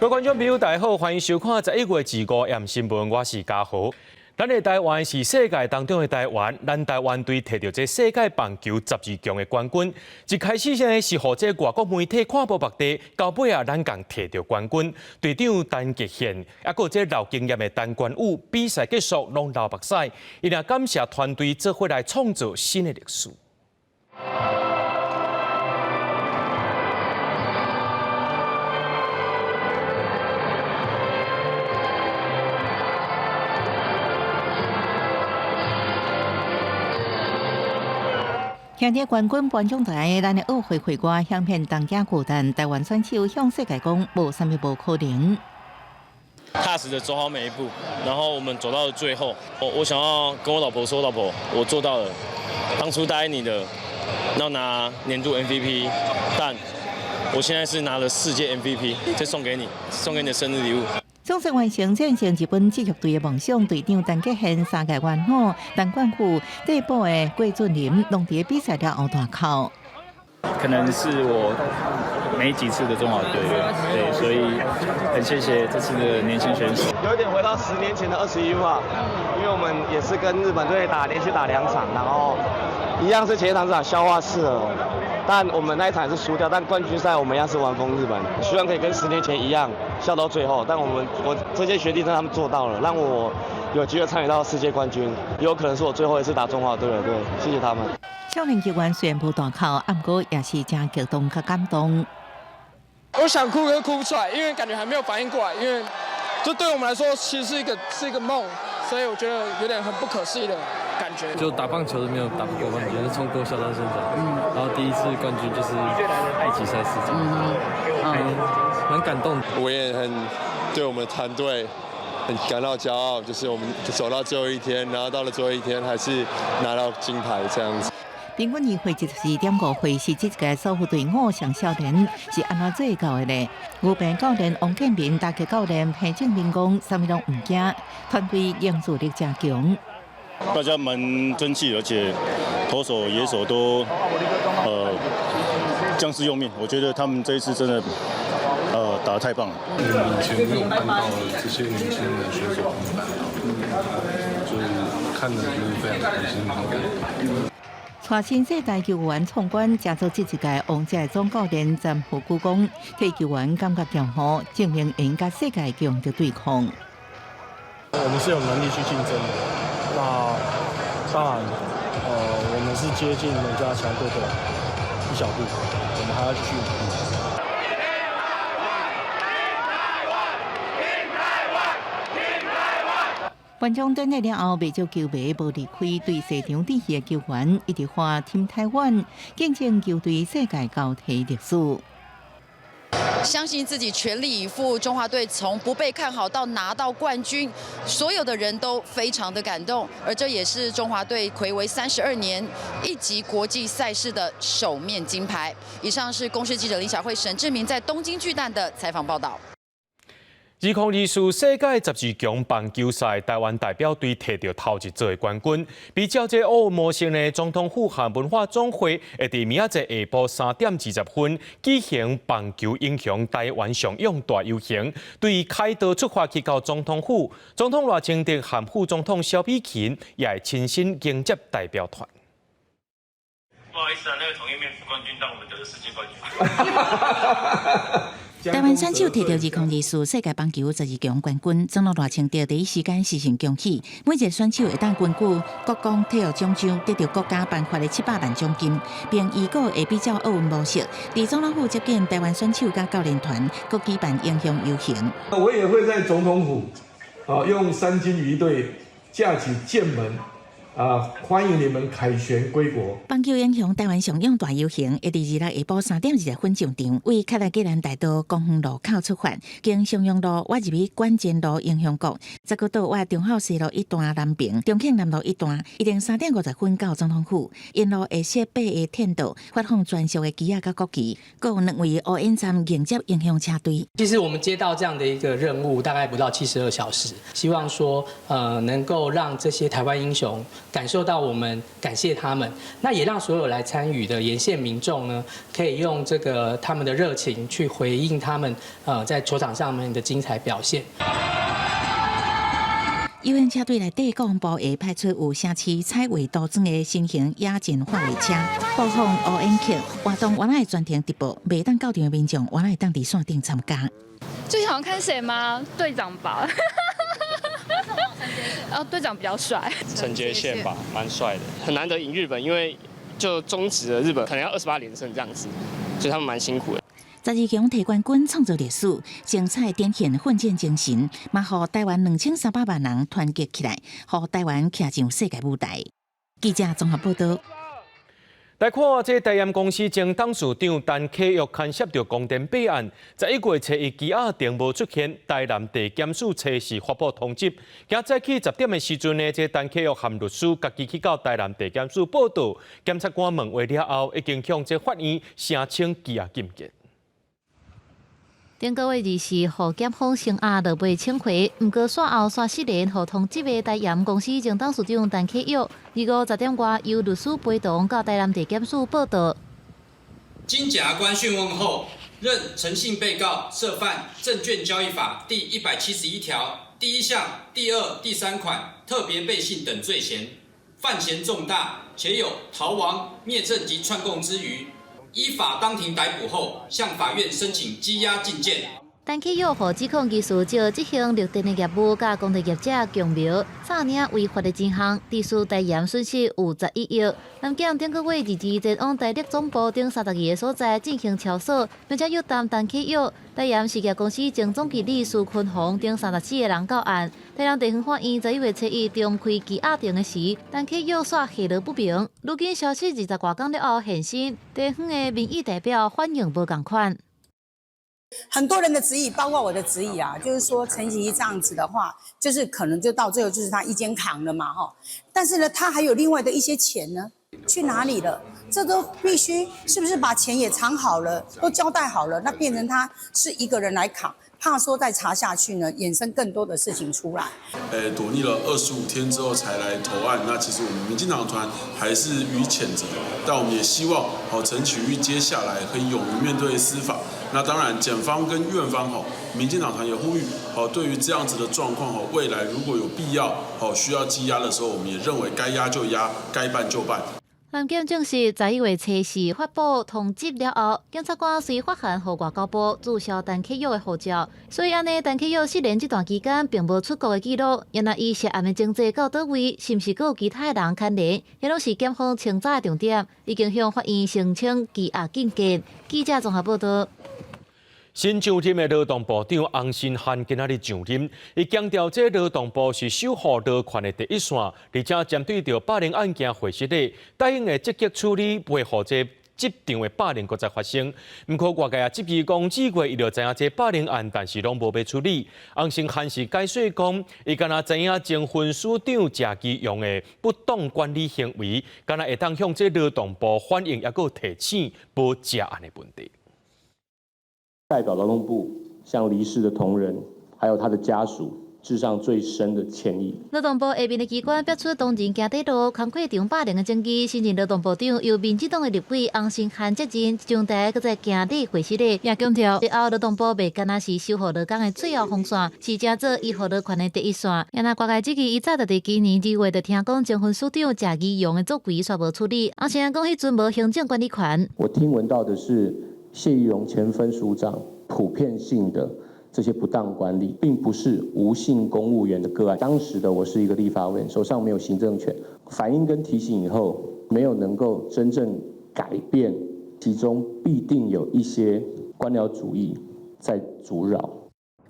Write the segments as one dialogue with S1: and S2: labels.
S1: 各位觀眾朋友，大家好，歡迎收看11月25暗新聞，我是嘉豪。咱的台灣是世界當中的台灣，咱台灣隊提著這世界棒球十二強的冠軍。一開始呢是予這外國媒體看無目地，到尾啊咱共提著冠軍。隊長陳傑憲，抑閣這老經驗的陳冠宇，比賽結束攏流目屎，伊也感謝團隊做伙來創造新的歷史。
S2: 徛佇冠軍頒獎台，咱的奧會會歌響遍東京巨蛋，台灣選手向世界講，無啥物無可能。
S3: 踏實的走好每一步，然後我們走到了最後，我想要跟我老婆說，老婆，我做到了，當初答應你的，要拿年度 MVP，但我現在是拿了世界 MVP，再送給你，送給你的生日禮物。
S2: 總算完成戰勝日本職業隊的夢想，隊長陳傑憲、三屆元老陳冠宇、替補的郭俊麟，攏佇比賽了後大哭。
S4: 可能是我沒幾次的中華隊，對，所以很謝謝這次的年輕選手。
S5: 有一點回到10年前的21號，因為我們也是跟日本隊打連續打兩場，然後一樣是前一場這場消化式，但我們那一場是輸掉，但冠軍賽我們一樣是完封日本，希望可以跟10年前一樣笑到最後。但我們我這些學弟讓他們做到了，讓我有機會參與到世界冠軍，有可能是我最後一次打中華隊了。對，謝謝他們。
S2: 少年球員雖然無大哭，不過也是真激動佮感動。
S6: 我想哭都哭不出來，因為感覺還沒有反應過來，因為這對我們來說其實是一個夢，所以我覺得有點很不可思議的感覺。
S7: 就打棒球都沒有打過冠軍，是從國小到現在，然後第一次冠軍就是埃及賽事，蠻感動。
S8: 我也很對我們團隊很感到驕傲，就是我們走到最後一天，然後到了最後一天還是拿到金牌這樣子。
S2: 平均年歲74.5歲，是這屆守護隊伍上少年，是按怎做到的呢？牛棚教練王建民、打擊教練彭正明講，啥物攏毋驚，團隊凝聚力誠強。
S9: 大家蠻爭氣，而且投手、野手都將士用命。我覺得他們這一次真的打得太棒了。
S10: 我們以前沒有辦到的這些年輕的選手他們辦到，所以看的就是非常開心，很感動。
S2: 帶新世代球員創冠，成做這一屆王者總教練詹福古講，替球員感覺驕傲，證明會佮世界強敵對抗。
S11: 我們是有能力去競爭的。那當然，我們是接近人家強隊的一小步，我們還要繼續努力。
S2: 頒獎典禮了後，袂少球迷無離開對賽場支持的球員，一直喊挺台灣，見證球隊世界交替歷史。
S12: 相信自己全力以赴，中華隊從不被看好到拿到冠軍，所有的人都非常的感動，而這也是中華隊睽違32年一級國際賽事的首面金牌。以上是公視記者林小慧、沈志明在東京巨蛋的採訪報道。
S1: 2024世界十二強棒球賽，台灣代表隊提著頭一座的冠軍。比照這奧運模式呢，總統府和文化總會會佇明仔載下晡3點20分舉行棒球英雄台灣尚勇大遊行，對凱道出發去到總統府，總統賴清德和副總統蕭美琴也會親身迎接代表團。
S3: 不好意思啊，那個統一麵冠軍當我們得了世界冠軍。
S13: 台灣選手提著2024世界棒球十二強冠軍，總統賴清德第一時間實行恭喜。每一個選手會當根據國光體育獎章得著國家頒發的700萬獎金，並預告會比照奧運模式，佇總統府接見台灣選手佮教練團，閣舉辦英雄遊行。
S14: 我也會在總統府啊，用三軍儀隊架起劍門。啊！歡迎你們凱旋歸國。
S13: 棒球英雄台灣尚勇大遊行，會佇26下晡3點20分上場，為卡拉吉蘭大道公園路口出發，經松陽路倚入去關前路英雄閣，再閣倒倚忠孝西路一段南平、中慶南路一段，一定3點50分到總統府。沿路會設八個天道，發放專屬的旗仔佮國旗，閣有兩位烏煙站迎接英雄車隊。
S15: 其實我們接到這樣的一個任務，大概不到72小時，希望說，能夠讓這些台灣英雄感受到我們感謝他們，那也讓所有來參與的沿線民眾呢，可以用這個他們的熱情去回應他們，在球場上面的精彩表現。
S13: 遊行車隊內底國防部會派出有城市彩畫塗裝的新型野戰化衛車，播放烏煙曲，活動原來會全程直播，袂當到場的民眾原來會當佇線頂參加。
S16: 最想要看誰嗎？隊長吧。哦，隊長比較帥。
S3: 陳傑憲吧，蠻帥的，很難得贏日本，因為就終止了日本可能要28連勝這樣子，所以他們蠻辛苦的。
S13: 12強提冠軍創造歷史，精彩展現奮戰精神，嘛予台灣2300萬人團結起來，予台灣徛上世界舞台。記者綜合報道。
S1: 來看，這台鹽公司前董事長陳啟岳牽涉著光電弊案，11月初一羈押庭無出現，台南地檢署初四發布通緝。今早起10點的時陣呢，這陳啟岳和律師家己去到台南地檢署報到，檢察官問話了後，已經向這法院聲請羈押禁見。
S17: 頂個月24予檢方聲押落尾請回，毋過煞後煞失聯，予通緝的台鹽公司前董事長陳啟岳，25 10點外由律師陪同到台南地檢署報到。
S18: 經檢察官訊問後，認陳姓被告涉犯證券交易法第171條第一項、第二、第三款特別背信等罪嫌，犯嫌重大，且有逃亡、滅證及串供之虞。依法當庭逮捕後，向法院申請羈押禁見。
S17: 陳啟岳予指控其負責執行綠電的業務，佮公地業者共謀詐領違法的錢項，致使台鹽損失有11億。南檢頂個月22前往台綠總部等32個所在進行抄搜，並且約談陳啟岳、台鹽事業公司前總經理蘇坤宏等34個人到案。台南地方法院11月初一重開羈押庭的時，陳啟岳煞下落不明。如今消失20外工了後現身，地方的民意代表反應無仝款。
S19: 很多人的質疑，包括我的質疑啊，就是說陳其這樣子的話，就是可能就到最後就是他一肩扛了嘛，哈。但是呢，他還有另外的一些錢呢，去哪裡了？這都必須是不是把錢也藏好了，都交代好了，那變成他是一個人來扛，怕說再查下去呢，衍生更多的事情出來。
S20: 躲匿了25天之後才來投案，那其實我們民進黨團還是予以譴責，但我們也希望，好陳啟玉接下來可以勇於面對司法。那當然，檢方跟院方吼，民進黨團也呼籲，好，對於這樣子的狀況吼，未來如果有必要，好需要羈押的時候，我們也認為該押就押，該辦就辦。
S17: 南檢證實，11月初四發布通緝了後，檢察官隨發函予外交部註銷陳啟岳的護照，所以按呢，陳啟岳失聯這段期間並無出國的記錄。然而，伊涉案的情節到佗位，是毋是閣有其他的人牽連，這攏是檢方清查的重點，已經向法院申請羈押禁見。記者綜合報道。
S1: 新上任的勞動部長洪申翰今仔日上任，伊強調這勞動部是守護勞權的第一線，而且針對著霸凌案件會失禮，答應會積極處理，袂予這職場的霸凌閣再發生。毋過外界也質疑講，這月伊就知影這霸凌案，但是攏無欲處理。洪申翰是解說講，伊敢若知影前分署長謝其榮的不當管理行為，敢若會當向這勞動部反映，抑閣提醒無食案的問題。
S21: 代表勞動部向離世的同仁，還有他的家屬，致上最深的歉意。
S17: 勞動部下面的機關爆出同仁行短路、工課場霸凌的證據，新任勞動部長由民進黨的立委洪申翰接任，上台閣再行禮會失禮，也強調日後勞動部袂干焦是守護勞工的最後防線，是正做維護勞權的第一線。然而外界質疑，伊早就佇今年2月就聽講前分署長謝宜榮的作為，煞無處理。洪申翰講，彼陣無行政管理權。
S21: 我聽聞到的是謝宜榮前分署長普遍性的這些不當管理，並不是吳姓公務員的個案。當時的我是一個立法委員，手上沒有行政權，反映跟提醒以後，沒有能夠真正改變，其中必定有一些官僚主義在阻擾。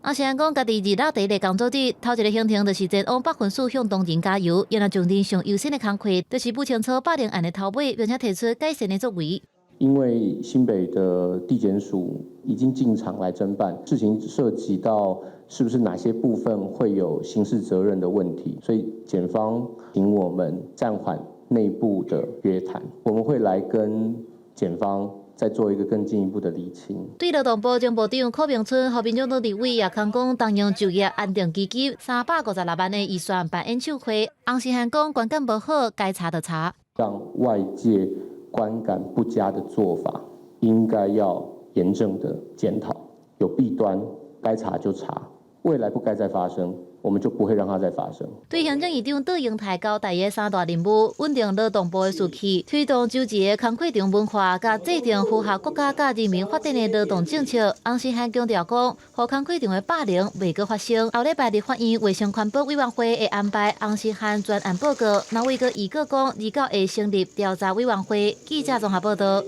S17: 洪申翰講，家己佇落第一個工作日，頭一个行程就是前往北分署向同仁加油。然後上任上優先的工課，就是不清楚霸凌案的頭尾，並且提出改善的作為。
S21: 因為新北的地檢署已經進場來偵辦，事情涉及到是不是哪些部分會有刑事責任的問題，所以檢方請我們暫緩內部的約談，我們會來跟檢方再做一個更進一步的釐清。
S17: 對勞動部前部長柯銘春、和民進黨立委也空講，東榮就業安定基金356萬的預算辦演唱會，洪申翰講觀感無好，該查就查。
S21: 讓外界觀感不佳的做法，應該要嚴正的檢討，有弊端該查就查，未來不該再發生，我們就不會讓它再發生。
S17: 對行政院長卓榮泰交代的三大任務，穩定勞動部的士氣，推動就職的工課場文化，佮制定符合國家佮人民發展的勞動政策。洪申翰強調講，予工課場的霸凌袂閣發生。後禮拜立法院衛生環保委員會會安排洪申翰專案報告，那位閣預告講，29會成立調查委員會。記者綜合報道。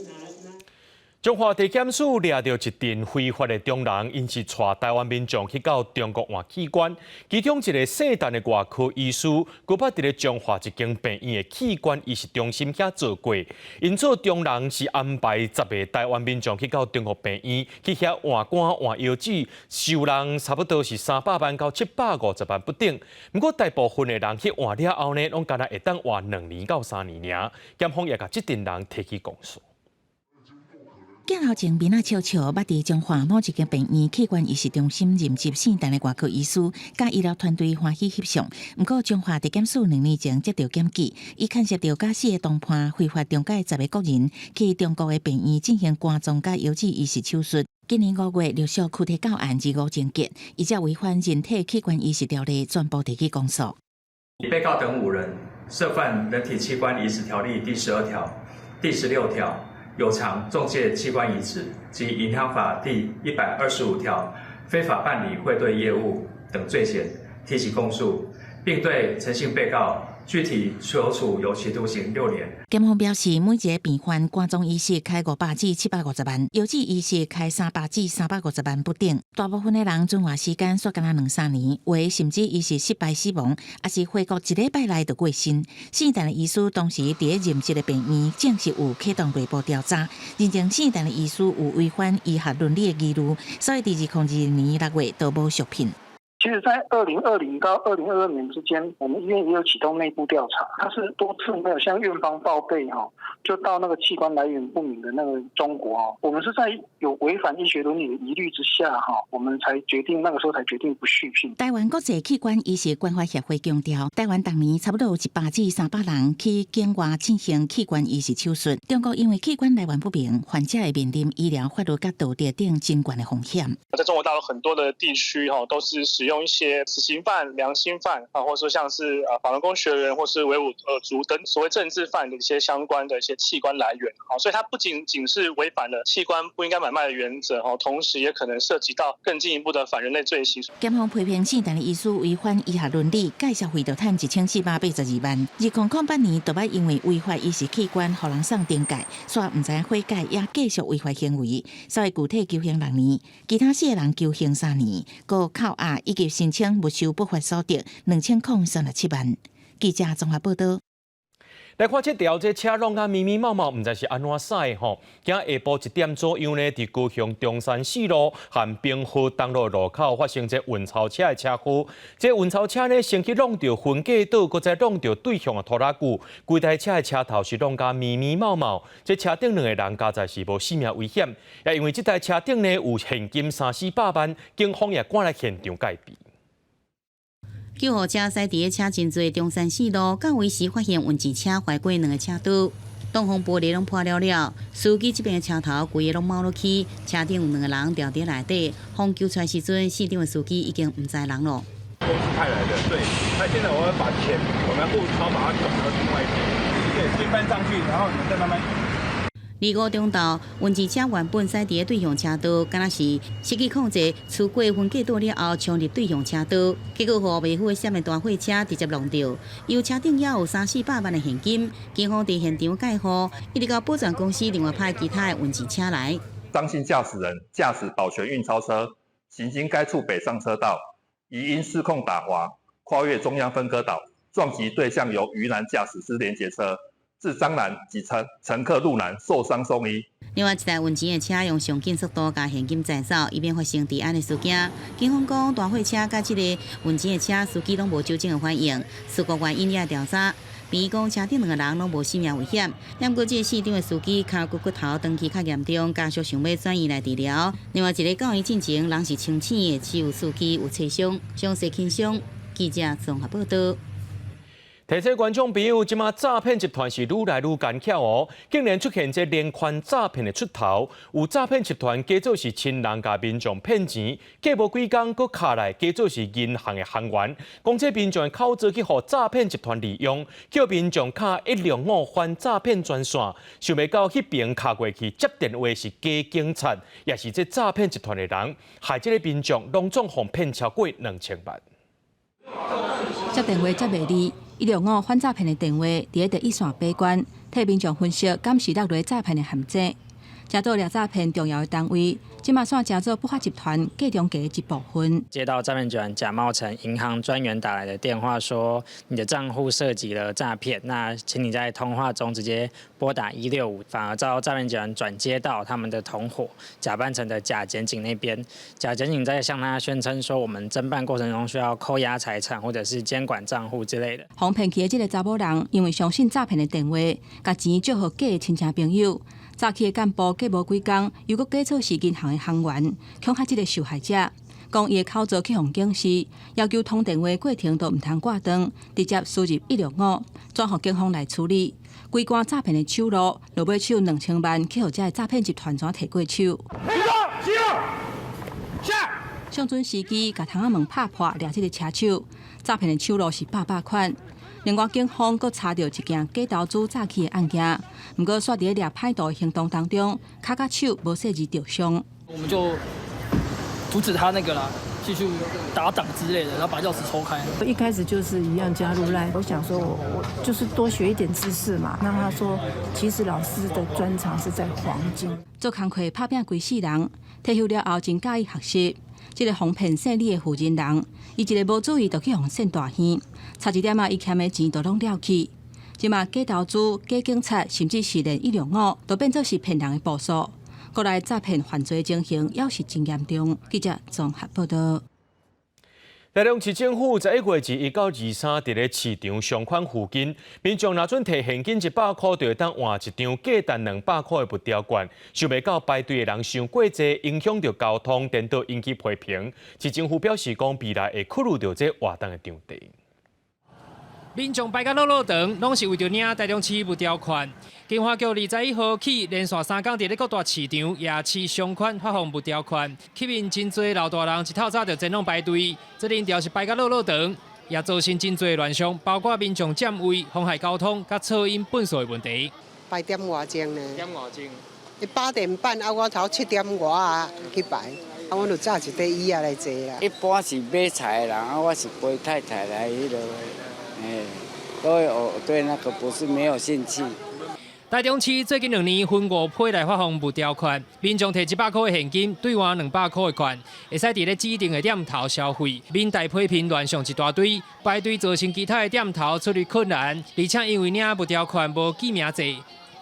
S1: 彰化地檢署掠著一陣非法的中人，𪜶是帶台灣民眾去到中國換器官，其中一個姓陳的外科醫師，閣捌佇咧彰化一間病院的器官移植中心遐做過。𪜶做中人是安排10個台灣民眾去到中國病院去遐換肝換腰子，收人差不多是300萬到750萬不等。毋過大部分的人去換了後呢，攏干焦會當活2年到3年爾。檢方也共這陣人提起公訴。
S13: 鏡頭前面仔笑笑，捌佇彰化某一間病院器官移植中心任職姓陳的外科醫師，佮醫療團隊歡喜翕相。毋過彰化地檢署2年前接著檢舉，伊牽涉著佮四个同伴非法中介10個國人去中國的病院進行肝臟佮腰子移植手術。今年5月陸續拘提到案二五情節，依照違反人體器官移植條例，全部提起公訴。
S4: 被告等五人涉犯人體器官移植條例第12條、第16條。有償仲介器官移植及銀行法第125條非法辦理匯兌業務等罪嫌，提起公訴，並對陳姓被告具體求處有期徒刑6年。
S13: 檢方表示，每一个病患肝臟移植開500至750萬，腰子移植開300至350萬不等。大部分的人存活時間煞干焦兩三年，有的甚至伊是失敗死亡，抑是回國一禮拜內就過身。姓陳的醫師當時佇咧任職的病院，證實有啟動內部調查，認定姓陳的醫師有違反醫學倫理的疑慮，所以佇2022年6月都無續聘。
S22: 其實，在2020到2022年之間，我們醫院也有啟動內部調查，他是多次沒有向院方報備，哈，就到那個器官來源不明的那個中國，哈，我們是在有違反醫學倫理的疑慮之下，哈，我們才決定那個時候才決定不續聘。
S13: 台灣國際器官移植關懷協會強調，台灣逐年差不多有100至300人去境外進行器官移植手術。中國因為器官來源不明，患者會面臨醫療、法律佮道德等真懸的風險。
S23: 在中國大陸很多的地區，哈，都是使用一些死刑犯、良心犯啊，或者說像是法輪功學員或是維吾爾族等所謂政治犯的一些相關的一些器官來源，好，所以它不僅僅是違反了器官不應該買賣的原則，哈，同時也可能涉及到更進一步的反人類罪行。
S13: 檢方批評姓陳的醫師違反醫學倫理，蓋社會著趁1482萬。2008年就捌因為違法移植器官，予人送懲戒，煞毋知影悔改，也繼續違法行為，所以具體求刑6年，其他四個人求刑3年，閣扣押以及申請沒收不法所得2037萬。記者綜合報道。
S1: 來看這條這車弄甲密密麻麻，毋知是按怎駛的吼。今下晡1點左右呢，佇高雄中山四路和平和東路路口發生這運鈔車的車禍。這運鈔車呢，先去挵著分隔島，閣再挵著對向的拖拉機。規台車的車頭是弄甲密密麻麻。這車頂兩个人佳哉是無性命危險，也因為這台車頂呢有現金三四百萬，警方也趕來現場戒備。
S24: 救護車駛佇咧車真濟中山四路，到位時發現運錢車橫過兩个車道，擋風玻璃攏破了了，司機這邊的車頭規个攏貓落去，車頂有兩个人牢佇內底，予救出來時陣，死場的司機已經毋知人囉。
S25: 公司派來的，對，那現在我要把錢，我們戶鈔把它轉到另外一邊，對，先搬上去，然後你們再慢慢。
S24: 25中晝，運錢車原本駛佇咧對向車道，敢若是失去控制，跙過分隔島了後，衝入對向車道，結果予袂符的閃的大貨車直接挵著，由車頂也有三四百萬的現金，警方佇現場蓋戶，一直到保全公司另外派其他的運錢車來。
S26: 張姓駕駛人駕駛保全運鈔車行經該處北上車道，疑因失控打滑，跨越中央分割島，撞擊對向由余男駕駛之聯結車。致張男及乘客陸男受傷送醫。
S24: 另外一台運錢的車用上緊速度共現金載走，以免發生治安的事件。警方講，大貨車佮這个運錢的車司機攏無酒精的反應，事故原因也調查。病院講車頂兩個人攏無性命危險。毋過這個死長的司機跤骨骨頭斷去較嚴重，家屬想欲轉院來治療。另外一个到院進前人是清醒的，只有司機有擦傷，傷勢輕傷。記者綜合報道。
S1: 提醒觀眾朋友，這馬詐騙集團是愈來愈奸巧哦，竟然出現這連環詐騙的出頭。有詐騙集團假做是親人共民眾騙錢，過無幾工閣敲來假做是銀行的行員，講這民眾的口座去予詐騙集團利用，叫民眾敲165反詐騙專線，想袂到彼爿敲過去接電話是假警察，也是這詐騙集團的人，害這个民眾攏總予騙超過2000萬。
S5: 接電話接袂離，165反詐騙的電話佇咧第一線把關，替民眾分析敢是落入詐騙的陷阱。成做掠詐騙重要的單位，這馬煞成做不法集團計中計的一部分。
S6: 接到詐騙集團假冒成銀行專員打來的電話，說你的賬戶涉及了詐騙，那請你在通話中直接撥打一六五，反而遭詐騙集團轉接到他們的同夥假扮成的假檢警那邊，假檢警在向他宣稱說，我們偵辦過程中需要扣押財產或者是監管賬戶之類的。
S5: 予騙去的這个查某人，因為相信詐騙的電話，共錢借予假的親戚朋友。早起的幹部過無幾工，又閣假做是銀行的行員，恐嚇這个受害者，講伊的口座去予警視，要求通電話過程都毋通掛斷，直接輸入一六五，轉予警方來處理。規關詐騙的手路，落尾手2000萬去予這个詐騙集團怎提過手？相準時機，共窗仔門拍破，掠這个車手。詐騙的手路是百百款。另外，警方閣查著一件假投資詐欺的案件，毋過煞佇咧掠歹徒的行動當中，跤佮手無細膩著傷。
S7: 我們就阻止他那個啦，繼續打擋之類的，然後把鑰匙抽開。
S8: 一開始就是一樣加入 LINE，我想說我就是多學一點知識嘛。那他說，其實老師的專長是在黃金。
S5: 做工課拍拚規世人，退休了後真佮意學習。這个予騙姓李的負責人，伊一个無注意就去予扇大耳，差一點仔，伊欠的錢都攏了去。這馬假投資、假警察，甚至是連165，都變做是騙人的步數。國內詐騙犯罪情形猶是真嚴重。記者綜合報道。
S1: 台中市政府11月21到23，佇咧市場商圈附近，民眾若準提現金100箍，就會當換一張價值200箍的物條券。想袂到排隊的人傷過濟，影響著交通，顛倒引起批評。市政府表示講，未來會考慮著這活動的場地。
S9: 民眾排甲落落長，攏是為著領台中市物條券。經發局21號起，連續3工佇咧各大市場、夜市商圈發放物條券，吸引真濟老大人一透早就前往排隊。這人潮是排甲落落長，也造成真濟亂象，包括民眾佔位、妨害交通、佮噪音、糞埽的問題。
S10: 排點外鐘呢？
S9: 點外鐘。
S10: 伊8點半啊，我頭7點外啊去排。啊，阮就紮一塊椅仔來坐啦。
S27: 一般是買菜的人，啊，我是陪太太來彼落。哎，所以我對那個不是沒有興趣。
S9: 台中市最近2年分五批來發放物條券，民眾提100箍的現金兌換200箍的券，會使佇咧指定的店頭消費。民代批評亂象一大堆，排隊造成其他的店頭出入困難，而且因為領物條券無記名制，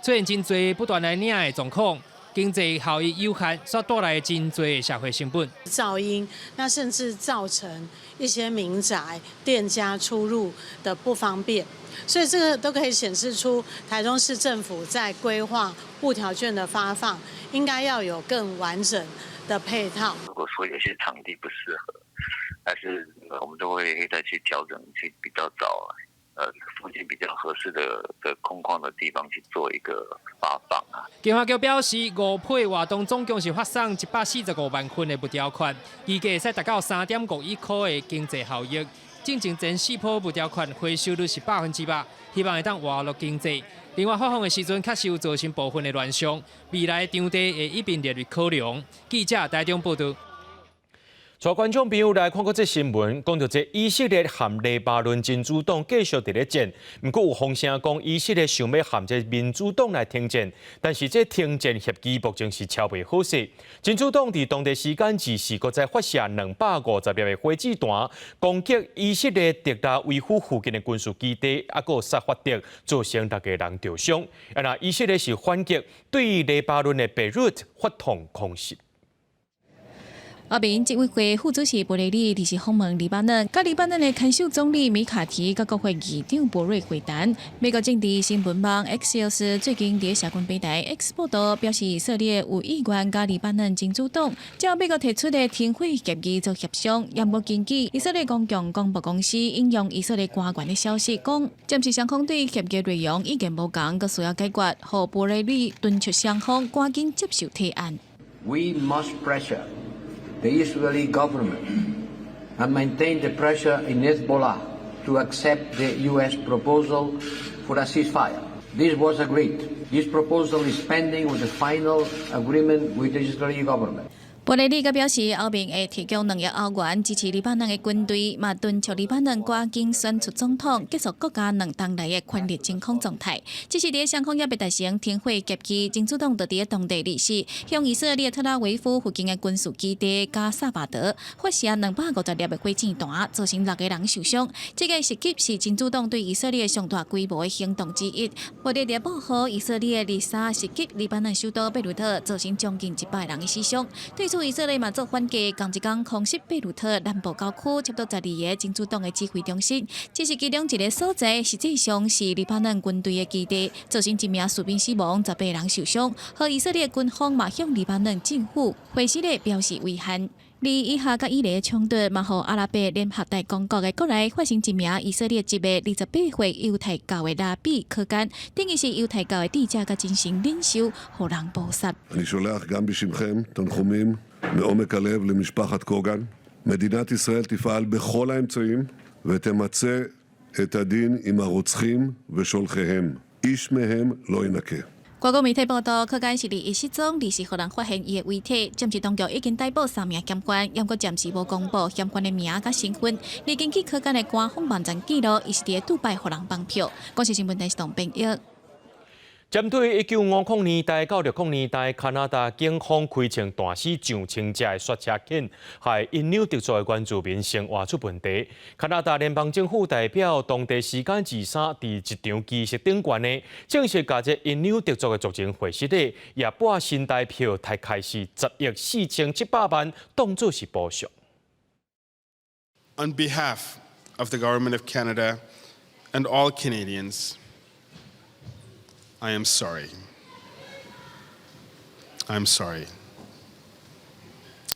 S9: 出現真濟不斷來領的狀況，經濟效益有限，煞帶來真濟的社會成本。
S28: 噪音，那甚至造成一些民宅店家出入的不方便，所以這個都可以顯示出台中市政府在規劃物調券的發放，應該要有更完整的配套。
S29: 如果說有些場地不適合，還是我們都會再去調整，去比較找附近比較合適的空曠的地方去做一個發放啊。
S9: 經發局表示，五批活動總共是發送145萬份的物條券，預計會使達到3.5億箍的經濟效益。進前前四波物條券回收率是100%，希望會當活絡經濟。另外發放的時陣確實有造成部分的亂象，未來場地會一併列入考量。記者台中報道。
S1: 帶觀眾朋友來看過這新聞，講著這以色列和黎巴嫩真主黨繼續佇咧戰，毋過有風聲講以色列想欲和這民主黨來停戰，但是這停戰協議目前是敲袂好勢。真主黨佇當地時間24閣再發射250粒的火箭彈，攻擊以色列特拉維夫附近的軍事基地，猶閣薩法德，造成六個人著傷。啊，那以色列是反擊對黎巴嫩的貝魯特發動空襲。
S2: 歐盟執委會副主席博雷利臨時訪問黎巴嫩，佮黎巴嫩的看守總理米卡提佮國會議長博瑞會談。美國政治新聞網 Axios 最近佇社群平台 X 報道表示，以色列有意願佮黎巴嫩真主黨照美國提出的停火協議做協商，也無根據以色列公共廣播公司引用以色列官員的消息講，暫時雙方對協議內容意見無仝，閣需要解決，予博雷利敦促雙方趕緊接受提案。
S3: We must pressure the Israeli government and maintain the pressure in Hezbollah to accept the U.S. proposal for a ceasefire. This was agreed. This proposal is pending with the final agreement with the Israeli government.
S2: 博雷利閣表示，歐盟會提供兩億歐元支持黎巴嫩的軍隊，嘛敦促黎巴嫩趕緊選出總統，結束國家兩冬來的權力真空狀態。只是佇雙方猶未達成停火協議，真主黨就佇當地二四向以色列特拉維夫附近的軍事基地佮薩法德發射250粒的火箭彈，造成六個人受傷。這个襲擊是真主黨對以色列上大規模的行動之一。無佇報號以色列二三襲擊黎巴嫩首都貝魯特，造成將近100人的死傷。對此，以色列嘛做反擊，仝一工空襲貝魯特南部郊區差不多12个真主黨的指揮中心，只是其中一个所在，實際上是黎巴嫩軍隊的基地，造成一名士兵死亡，18人受傷。予以色列軍方嘛向黎巴嫩政府回失的表示遺憾。而以哈佮以黎的衝突嘛，予阿拉伯聯合大公國的國內發生一名以色列籍的28歲猶太教的拉比柯甘，等於是猶太教的智者佮精神領袖，予人謀殺。
S11: אני שולח גם בשמכם תנחומים מעומק הלב למשפחת קוגן. מדינת ישראל תפעל בכל האמצעים ותמצה את הדין עם הרוצחים ושולחיהם. איש מהם לא ינקה.
S2: 外國媒體報道，柯甘是佇伊失蹤，二四予人發現伊的遺體。暫時當局已經逮捕三名嫌犯，毋過暫時無公布嫌犯的名佮身份。而根據柯甘的官方網站記錄，伊是佇杜拜予人綁票。公視新聞電視台編譯。
S1: 針對1950年代到60年代，加拿大警方開槍彈死上千隻的雪車犬，害因紐特族的原住民生活出問題。加拿大聯邦政府代表當地時間二三佇一場儀式頂懸呢，正式共這因紐特族的族人會失禮，也撥新台票大概是10億4700萬，當作是補償。
S12: On behalf of the government of Canada and all Canadians, I am sorry. I'm sorry.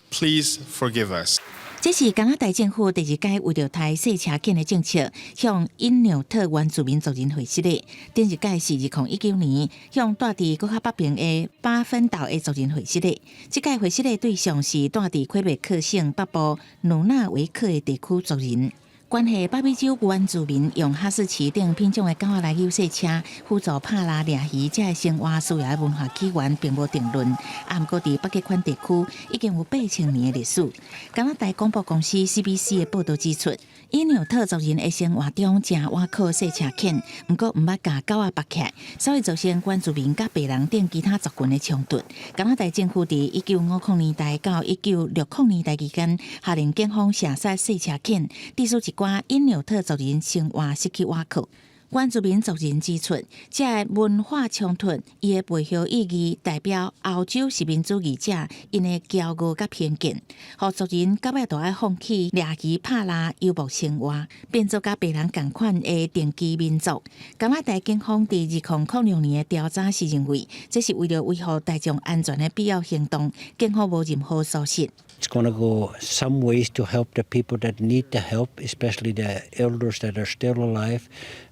S12: Please forgive us.
S13: 這是加拿大政府第二擺為著刣細車犬的政策，向因紐特原住民族人會失禮。頂一擺是2019年向蹛佇閣較北爿的巴芬島的族人會失禮。這擺會失禮對象是蹛佇魁北克省北部努納維克的地區族人。關係北美洲原住民用哈士奇等品種的狗仔來誘細車，輔助拍獵掠魚，這个生活需要的文化起源並無定論。啊，毋過佇北極圈地區已經有8000年的歷史。加拿大廣播公司 CBC 的報導指出，因紐特族人的生活中誠倚靠細車犬，毋過毋捌共狗仔縛起來，所以造成原住民佮白人等其他族群的衝突。加拿大政府佇1950年代到1960年代期間，下令警方射殺細車犬，致使一寡因紐特族人生活失去倚靠。原住民族人指出，這个文化衝突，伊的背後意義代表歐洲殖民主義者𪜶的驕傲佮偏見，予族人到尾都愛放棄掠魚、拍獵、遊牧生活，變做佮白人仝款的定居民族。加拿大警方佇2006年的調查時認為，這是為著維護大眾安全的必要行動，警方無任何疏失。
S14: It's going to go some ways to help the people that need the help, especially the elders that are still alive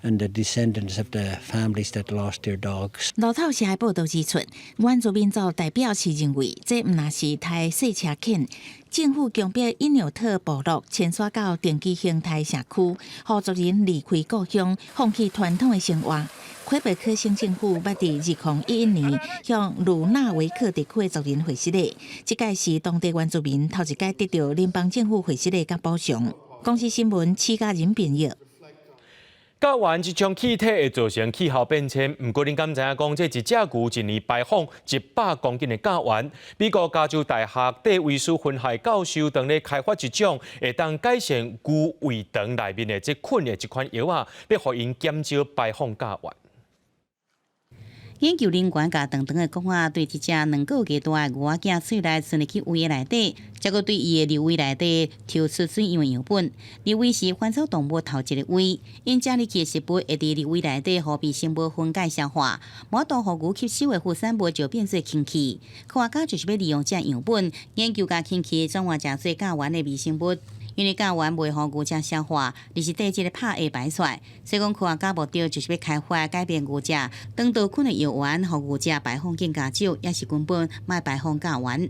S14: and the descendants of the families that lost their dogs.
S13: 路透社的報導指出，原住民族代表是認為，這毋但是刣細車犬，政府強迫因紐特部落遷徙到定居形態社區，予族人離開故鄉，放棄傳統的生活。魁北克省政府捌佇2011年向魯納維克地區的族人會失禮，這擺是當地原住民頭一擺得著聯邦政府會失禮佮補償。公視新聞，施嘉仁編譯。
S1: 甲烷這種氣體會造成氣候變遷，毋過恁敢知影講，這一隻牛一年排放100公斤的甲烷？美國加州大學戴維斯分校教授當咧開發一種會當改善牛胃腸內面的這菌的這款藥仔，欲予𪜶減少排放甲烷。
S24: 研究人員共長長的管仔對這隻2個月大的牛仔囝喙內伸入去胃的內底，才閣對伊的瘤胃內底抽出水樣的樣本。瘤胃是反刍動物頭一个胃，𪜶食入去的食物會佇瘤胃內底予微生物分解消化，無法度予牛吸收的副產物就變做氫氣。科學家就是欲利用這樣本研究共氫氣轉換成做甲烷的微生物。因為甲烷袂予牛食消化，而是綴這个拍會排出來。所以講，科學家目的就是欲開發改變牛食腸道菌的藥丸，予牛食排放更加少，抑是根本莫排放甲烷。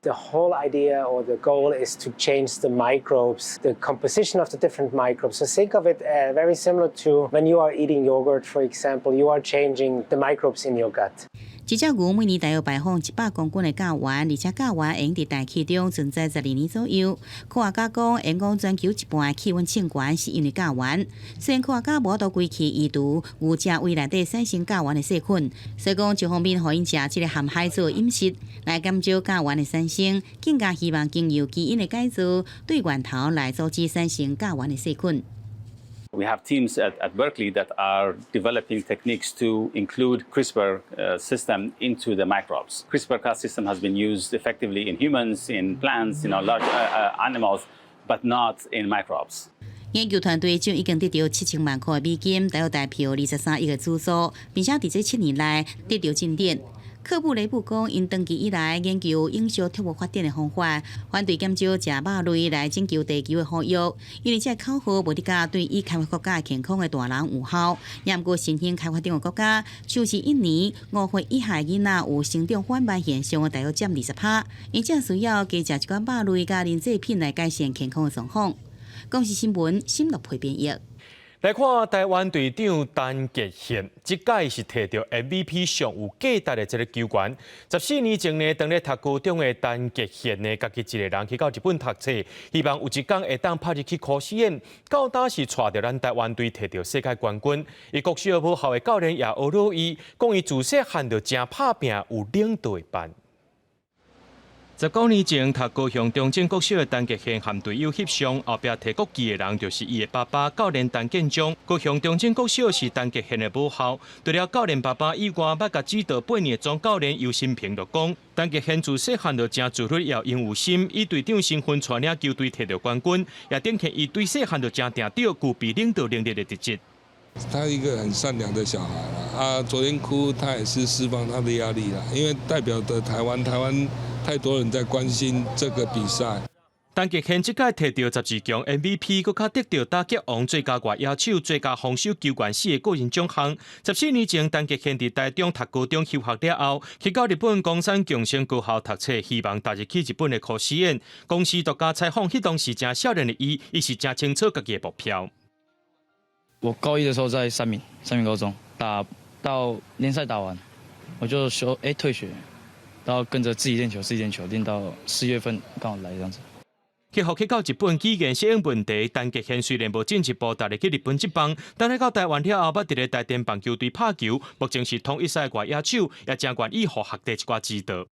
S4: The whole idea or the goal is to change the microbes, the composition of the different microbes. So think of it very similar to when you are eating yogurt, for example, you are changing the microbes in your gut.
S24: 一隻牛每年大約排放100公斤的甲烷，而且甲烷會佇大氣中存在12年左右。科學家講，會講全球一半的氣溫升懸是因為甲烷。雖然科學家無法度規氣移除牛食胃內底產生甲烷的細菌，所以講一方面予𪜶食這个含海藻的飲食來減少甲烷的產生，更加希望經由基因的改造，對源頭來阻止產生甲烷的細菌。
S15: We have teams at Berkeley that are developing techniques to include CRISPR system into the microbes. CRISPR-Cas system has been used effectively in humans, in plants, large animals, but not in microbes.
S24: 研究團隊就已經得著7000萬箍的美金，大約台票23億的資助，並且佇這7年內得著進展。科布雷布講，𪜶長期以來研究影響作物發展的方法，反對減少食肉類來拯救地球的呼籲，因為這个口號無得甲對已開發國家健康的大人有效。也毋過新興開發中的國家，像是印尼，5歲以下囡仔有成長緩慢現象的大約佔20%，𪜶正需要加食一寡肉類佮奶製品來改善健康的狀況。公視新聞，新樂培編譯。
S1: 來看台灣隊長陳傑憲，這屆是提著 MVP 上有價值的這个球員。14年前呢，當咧讀高中的陳傑憲呢，家己一个人去到日本讀冊，希望有一工會當拍入去科學園。到今是帶著咱台灣隊提著世界冠軍。伊國小母校的教練也學了伊，講伊自細漢就誠拍拚，有領導的範。19年前，讀高雄中正國小的陳傑憲和隊友翕相，後壁提國旗的人就是伊的爸爸教練陳建章。高雄中正國小是陳傑憲的母校，除了教練爸爸以外，捌共指導8年的總教練游新平就講，陳傑憲自細漢就誠自律，也有勇心，以隊長身份帶領球隊提著冠軍，也展現伊對細漢就誠定著，具備領導能力的特質。
S16: 他一個很善良的小孩啦，啊，昨天哭，他也是釋放他的壓力啦，因為代表的台灣，台灣太多人在關心這個比賽。
S1: 陳傑憲這屆提著12強 MVP，閣較得著打擊王最佳外野手、最佳防守球員四个個人獎項。14年前，陳傑憲佇台中讀高中休學了後，去到日本岡山共生高校讀冊，希望踏入去日本的科學院。公視獨家採訪，彼當時誠少年的伊，伊是誠清楚家己的目標。
S17: 我高一的時候在三民，三民高中打到聯賽打完，我就休退學，然後跟着自己練球，自己練球練到4月份剛好來這樣子。
S1: 克服去到日本語言適應問題，陳傑憲雖然無進一步踏入去日本職棒，但來到台灣了後，捌佇咧台電棒球隊拍球，目前是統一賽外野手，也誠願意予學弟一寡指導。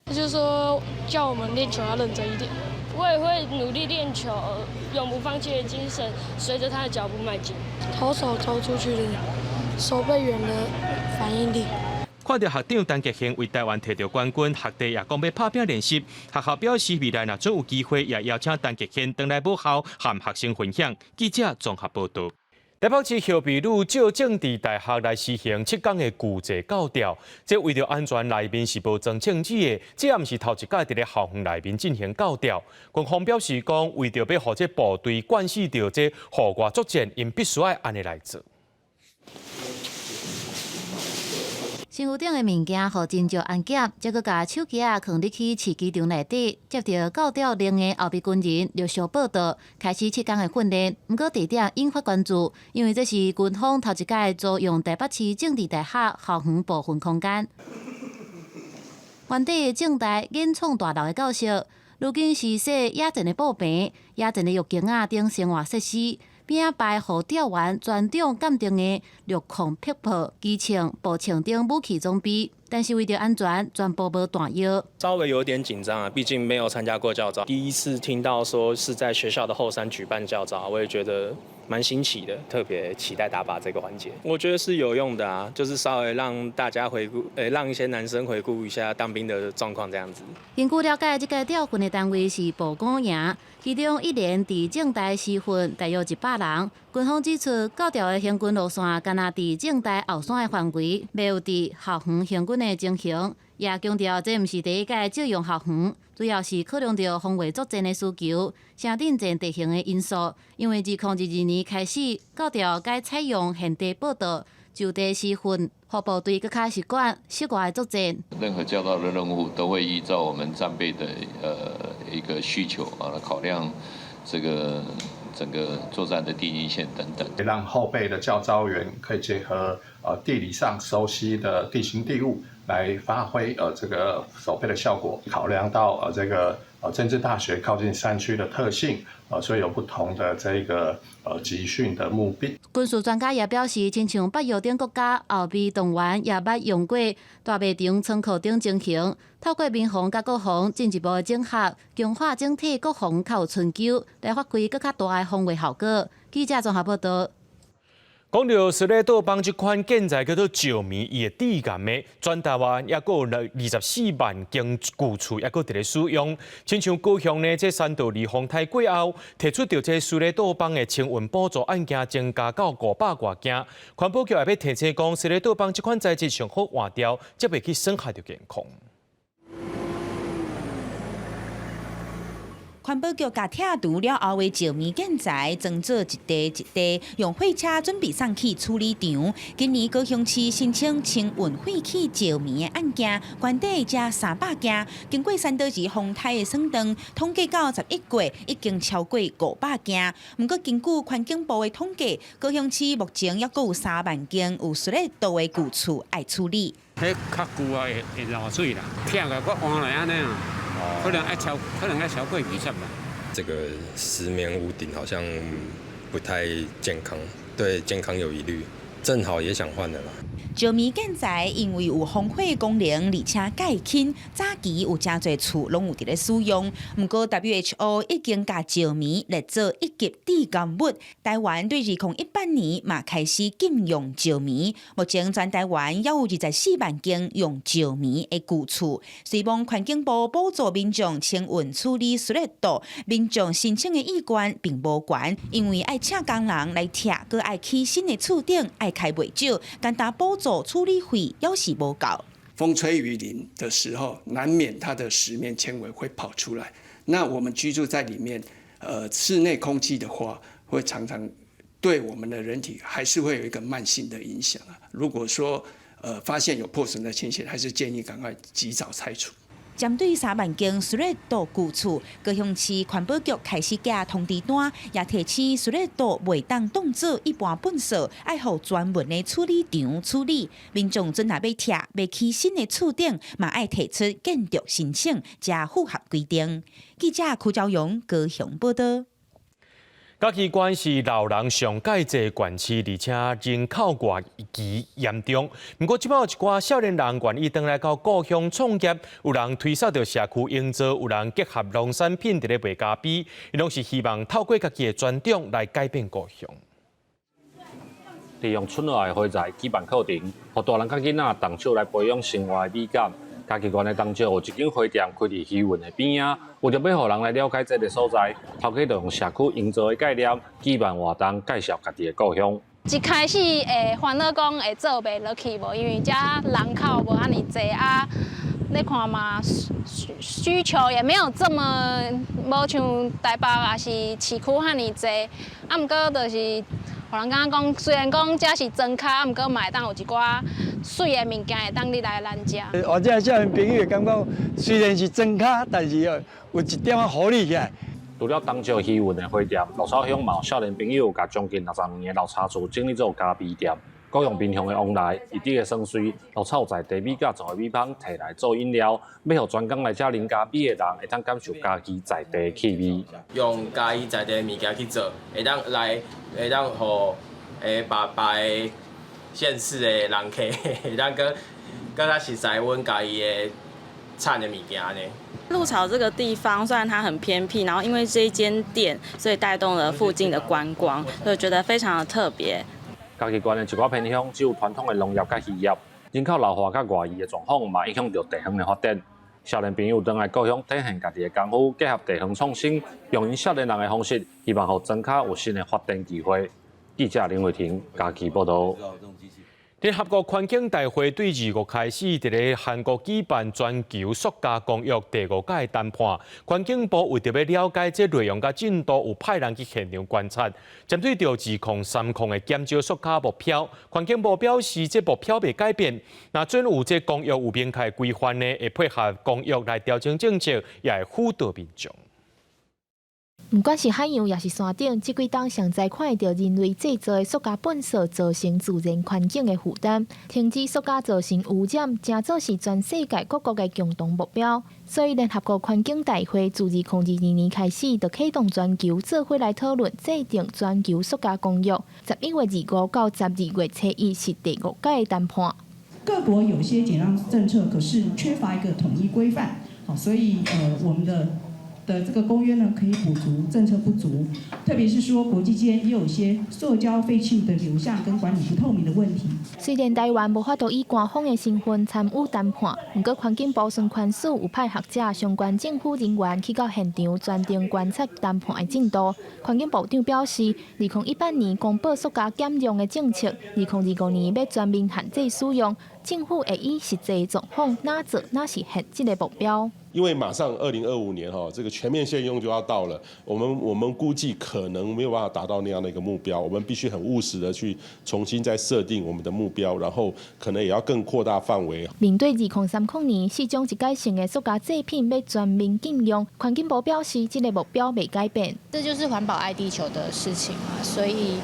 S18: 他就說叫我們練球要認真一點，我也會努力練球，永不放棄的精神，隨着他的腳步邁進。
S19: 投手投出去的守備員的反應力。
S1: 看著學長陳傑憲為台灣提著冠軍，學弟也講欲拍拚練習。學校表示未來若準有機會，也邀請陳傑憲轉來母校和學生分享。記者綜合報導。台北市後壁女借政治大學來實行7工的舊制教調，這為著安全內面是無裝秤紙的，這也毋是頭一擺佇咧校園內面進行教調。軍方表示講，為著欲予這部隊慣勢著這戶外作戰，𪜶必須愛按呢來做。
S20: 身軀頂的物件予真少安檢，才閣共手機仔囥入去試機場內底，接著教調令的後備軍人陸續報到，開始7工的訓練。毋過地點引發關注，因為這是軍方頭一擺租用台北市政治大學校園部分空間。原底政大研創大樓的校舍，如今是設野戰的布棚、野戰的浴間仔等生活設施。邊仔擺予調員專長鑑定的陸控迫炮、機槍、步槍等武器裝備。但是為著安全，全部無彈藥。
S5: 稍微有點緊張啊，畢竟沒有參加過教召，第一次聽到說是在學校的後山舉辦教召，我也覺得蠻新奇的，特別期待打靶這個環節。我覺得是有用的啊，就是稍微讓大家回顧，讓一些男生回顧一下當兵的狀況，這樣子。
S20: 根據了解，這個調訓的單位是步武營，其中一連佇政大施訓大約100人。軍方指出，教調的行軍路線敢若佇政大後山的範圍，未有佇校園行軍的情形，也強調這毋是第一屆借用校園，主要是考量著防衛作戰的需求、城鎮前地形的因素。因為2022年開始，教調改採用現地報到、就地施訓，予部隊閣較習慣室外作戰。
S6: 任何教導的任務都會依照我們戰備的一個需求啊，來考量這個整個作戰的地形線等等，
S7: 讓後備的教召員可以結合地理上熟悉的地形地物，來發揮這個守備的效果。考量到這個政治大學靠近山區的特性，所以有不同的這個集訓的目的。
S20: 軍事專家也表示，親像北約等國家後備動員也捌用過大賣場倉庫等情形，透過民防佮國防進一步的整合，強化整體國防較有春秋，來發揮閣較大的防衛效果。記者綜合報道。
S1: 講著斯列道邦這款建材叫做石棉，伊會致癌的，全台灣猶閣有24萬間舊厝，猶閣佇咧使用。親像高雄呢，這三都二風颱過後，提出著這斯列道邦的清運補助案件增加到500外件。環保局也欲提醒講，斯列道邦這款材質上好換掉，才袂去損害著健康。
S8: 環保局共拆除了後的石棉建材，裝做一塊一塊，用貨車準備送去處理場。今年高雄市申請清運廢棄石棉的案件，懸底才300件。經過三都二風颱的損斷，統計到11月已經超過500件。毋過根據環境部的統計，高雄市目前猶閣有3萬間有斯列道的舊厝愛處理。
S21: 彼較舊啊，會漏水啦，拆來閣換來按呢啊。可能愛超過20啦。
S22: 這個石棉屋頂好像不太健康，對健康有疑慮，正好也想換的啦。
S8: 石棉建材因為有防火功能，而且蓋輕，早期有誠濟厝攏有佇咧使用。毋過 WHO 已經共石棉列做一級致癌物。台灣對2018年嘛開始禁用石棉，目前全台灣猶有24萬間用石棉的舊厝。雖罔環境部補助民眾清運處理斯列道，民眾申請的意願並無懸，因為愛請工人來拆，閣愛起新的厝頂，愛開袂少，單單補助處理費猶是無夠。
S23: 風吹雨淋的時候，難免它的石棉纖維會跑出來。那我們居住在裡面，室內空氣的話，會常常對我們的人體還是會有一個慢性的影響啊。如果說，發現有破損的情形，還是建議趕快及早拆除。
S8: 針對3萬間斯列道舊厝，高雄市環保局開始寄通知單，也提醒斯列道袂當當做一般糞埽，愛予專門的處理場處理。民眾準若欲拆、欲起新的厝頂，嘛愛提出建築申請，才符合規定。記者柯昭勇高雄報道。
S1: 嘉義縣是老人上蓋濟縣市，而且人口外移嚴重。毋過，這擺有一寡少年人願意轉來到故鄉創業，有人推捒著社區營造，有人結合農產品佇咧賣咖啡，𪜶攏是希望透過家己的專長來改變故鄉。
S25: 利用村內的花材舉辦課程，予大人佮囡仔動手來培養生活的美感。嘉義縣的東石有一間花店開佇魚塭的邊仔，為著欲予人來了解這个所在，頭家就用社區營造的概念舉辦活動，介紹家己的故鄉。
S18: 一開始會煩惱講會做袂落去無，因為遮人口無按呢濟啊，你看嘛，需求也沒有這麼無像台北抑是市區遐爾濟，啊，毋過就是予人感覺講，雖然講遮是莊跤，啊，毋過嘛會當有一寡媠的物件會當入來咱遮。
S26: 或者少年朋友會感覺，雖然是莊跤，但是哦有一點仔活力起來。
S25: 除了東石魚塭的花店，鹿草鄉嘛有少年朋友共將近60年的老茶厝整理做咖啡店。改用民雄的旺來，伊佇个雙穗鹿草在地米佮做的米香提來做飲料，欲予專工來遮啉咖啡的人會當感受嘉義在地氣味。
S30: 用嘉義在地的物件去做，會當來會當予別別个縣市的人客會當閣閣較熟似阮家己的產的物件呢。
S2: 鹿草這個地方雖然它很偏僻，然後因為這一間店，所以帶動了附近的觀光，所以覺得非常的特別。
S25: 嘉義縣的一寡偏鄉只有傳統的農業佮漁業，人口老化佮外移的狀況嘛，影響著地方的發展。少年朋友轉來故鄉體現家己的功夫，結合地方創新，用𪜶少年人的方式，希望予莊跤有新的發展機會。記者林慧婷嘉義報導。
S1: 聯合國環境大會對25開始，佇咧韓國舉辦全球塑膠公約第五屆談判。環境部為著欲了解這內容佮進度，有派人去現場觀察。針對著2030的減少塑膠目標，環境部表示，這目標袂改變。若準有這公約有明確規範呢，會配合公約來調整政策，也會輔導民眾。
S3: 毋管是海洋，抑是山頂，這幾冬上濟看會著人類製造的塑膠糞埽造成自然環境的負擔，停止塑膠造成污染，誠做是全世界各國的共同目標。所以，聯合國環境大會自2022年開始，就啟動全球做伙來討論制定全球塑膠公約。11月25到12月初一是第五屆的談判。
S9: 各國有些減量政策，可是缺乏一個統一規範，好，所以我們的這個公約呢，可以補足政策不足，特別是說國際間也有一些塑膠廢棄物的流向跟管理不透明的問題。
S3: 雖然台灣無法度以官方的身份參與談判，毋過環境部孫寬恕有派學者、相關政府人員去到現場全程觀察談判的進度。環境部長表示，2018年公布塑膠減量的政策，2025年欲全面限制使用，政府會以實際狀況哪做哪實現這个目標。
S10: 因為馬上2025年哈，這個全面限用就要到了，我們估計可能沒有辦法達到那樣的一個目標，我們必須很務實的去重新再設定我們的目標，然後可能也要更擴大範圍。
S3: 面對2030年四種一改性的塑膠製品欲全面禁用，環境部表示這个目標袂改變。
S11: 這就是環保愛地球的事情嘛，所以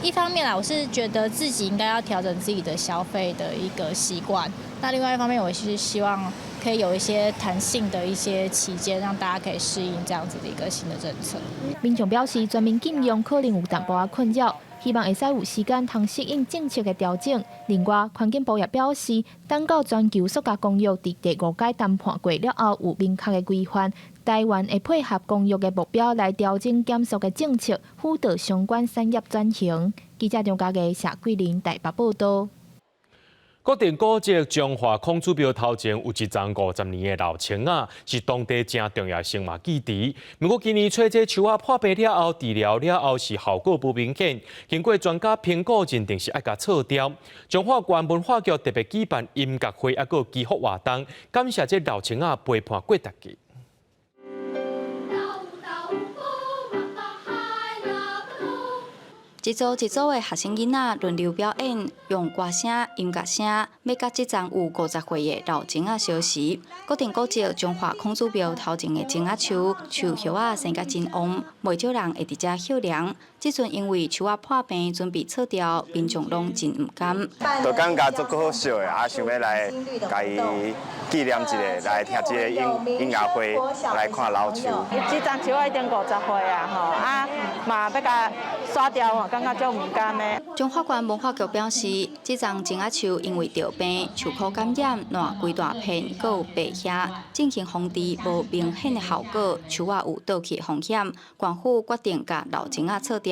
S11: 一方面啦，我是覺得自己應該要調整自己的消費的一個習慣。那另外一方面，我是希望可以有一些彈性的一些期間，讓大家可以適應這樣子的一個新的政策。
S3: 民眾表示，全面禁用可能有淡薄仔困擾，希望會使有時間通適應政策的調整。另外，環境部也表示，等到全球塑膠公約佇第五屆談判過了後，有明確的規範，台灣會配合公約的目標來調整減塑的政策，輔導相關產業轉型。記者張家藝、謝桂林台北報導。
S1: 國定古蹟彰化孔子廟頭前有一叢50年的老樹仔，是當地誠重要的生活基地。毋過今年吹這樹仔破病了後，治療了後是效果無明顯。經過專家評估，認定是愛共鑿掉。彰化縣文化局特別舉辦音樂會，抑閣祈福活動，感謝這老樹仔陪伴過大家。
S12: 一組一組的學生囡仔輪流表演，用歌聲、音樂聲，欲佮這叢有50歲的老樹仔相識。國定古蹟彰化孔子廟頭前的松仔樹，樹葉仔生甲真旺，袂少人會佇遮歇涼。這陣因為樹仔破病，準備鑿掉，民眾攏真毋甘。
S14: 就感覺足可惜的，啊，想欲來共伊紀念一下，來聽這个音樂會，來看老樹。
S27: 這叢樹已經50歲啊，吼啊，嘛欲共刷掉哦，感覺足毋甘的。
S12: 彰化縣文化局表示，這叢松仔樹因為著病，樹箍感染，爛規大片，閣有白蟻，進行防治無明顯的效果，樹仔有倒去的風險。縣府決定共老松仔鑿掉。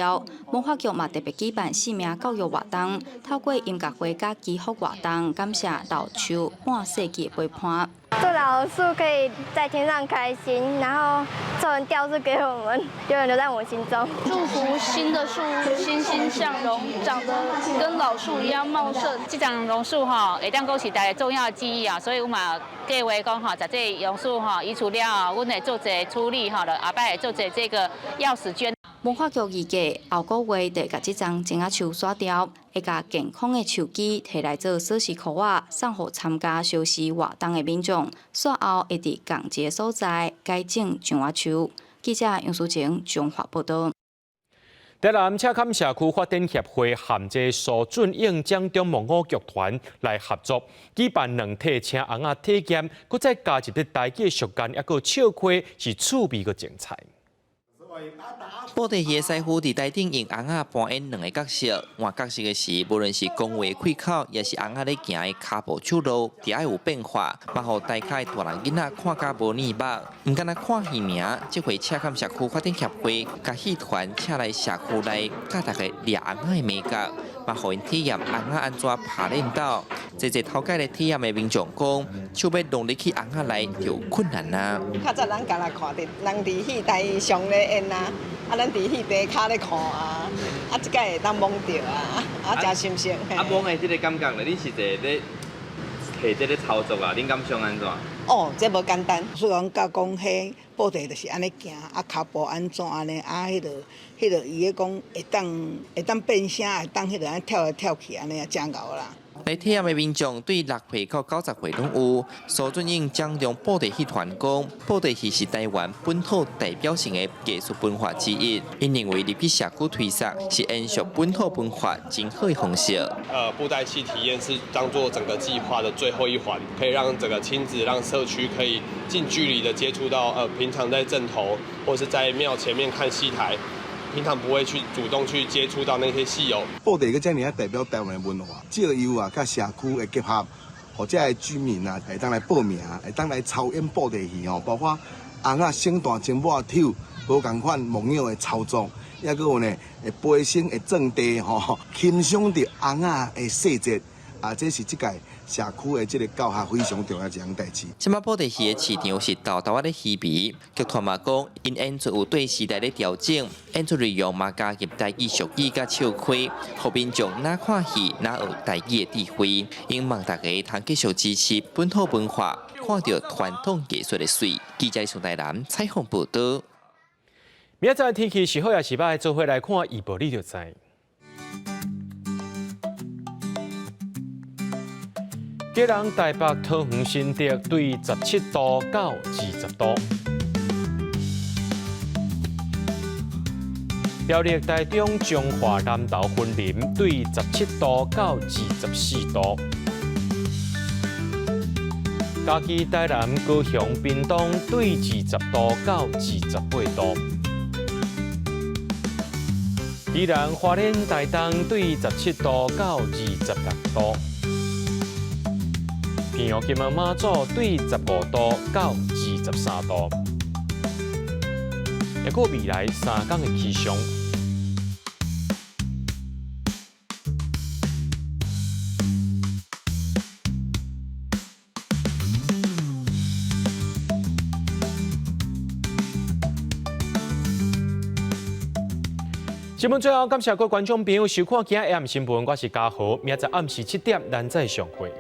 S12: 文化局嘛特別舉辦生命教育活動，透過音樂會佮祈福活動，感謝老樹半世紀的陪伴。
S28: 祝老樹可以在天上開心，然後做成吊飾給我們，永遠留在我們心中。
S29: 祝福新的樹欣欣向榮，長得跟老樹一樣茂盛。
S31: 這叢榕樹吼，會當講是大家重要的記憶啊，所以阮嘛計劃講吼，佇這榕樹吼移除了後，阮會做一个處理吼，後擺會做一个這个鑰匙圈。
S12: 文化局預計後個月就共這叢松仔樹刷掉，會共健康的樹枝提來做鎖匙箍仔，送予參加燒時活動的民眾。煞後會佇仝一个所在改種樟仔樹。記者楊淑晴彰化報導。
S1: 台南赤崁社區發展協會和這蘇俊英掌中木偶劇團來合作，舉辦兩體青紅仔體驗，閣再加入這台語俗諳，抑閣笑詼，是趣味閣精彩。
S4: 布袋戲的師傅佇台頂用尪仔扮演兩个角色，換角色的時，無論是講話開口，抑是尪仔咧行的跤步手路，著愛有變化，嘛予台跤的大人囡仔看甲無膩目。毋干焦看戲爾，這回赤崁社區發展協會共戲團請來社區內教大家掠尪仔的眉角，嘛予𪜶體驗尪仔按怎拍練斗。濟濟頭擺來體驗的民眾講，手欲弄入去尪仔內就有困難啊。
S5: 較早咱干焦看著人佇戲台上咧演啊，啊，咱佇戲台跤咧看啊，啊，這擺會當摸著啊，啊，誠新鮮。
S6: 啊，摸的這个感覺咧，恁實際咧提這个操作啊，恁感想按怎？
S5: 哦，這無簡單。
S7: 雖然教講彼布袋就是按呢行，啊，跤步按怎按呢，啊，彼个彼个伊咧講會當會當變聲，會當彼个按呢跳來跳去按呢，誠𠢕啦。
S4: 來體驗的民眾對6歲到90歲攏有。蘇俊英掌中布袋戲團講，布袋戲是台灣本土代表性的藝術文化之一。𪜶認為入去社區推廣是延續本土文化真好的方式。
S13: 布袋戲體驗是當做整個計劃的最後一環，可以讓整個親子、讓社區可以近距離的接觸到，平常在陣頭或是在廟前面看戲台，平常不會去主動去接觸到那些戲友。
S15: 布袋戲遮爾啊代表台灣的文化，藉由啊，佮社區的結合，予遮的居民啊，會當來報名，會當來操演布袋戲吼，包括尪仔省大精抹手，無仝款木偶的操作，抑閣有呢，會飛升會轉地吼，欣賞著尪仔的細節，啊，這是這屆社區的這个教學非常重要一項代誌。
S4: 這擺布袋戲的市場是沓沓仔咧稀微，劇團嘛講，𪜶演出有對時代咧調整，演出內容嘛加入台語俗語佮笑詼，予民眾若看戲若學台語的智慧。𪜶望大家通繼續支持本土文化，看著傳統藝術的媠。記者宋台南採訪報導。
S1: 明仔載天氣是好抑是䆀，做伙來看預報，你就知。基隆、台北、桃園、新竹對17度到20度。苗栗、台中、彰化、南投、雲林對17度到24度。嘉義、台南、高雄、屏東對20度到28度。宜蘭、花蓮、台東對17度到26度。屏東、金門、馬祖對15度到23度。抑閣未來3工的氣象。新聞最後，感謝各位觀眾朋友收看今仔暗新聞，我是嘉豪，明仔載暗時7點，咱再相會。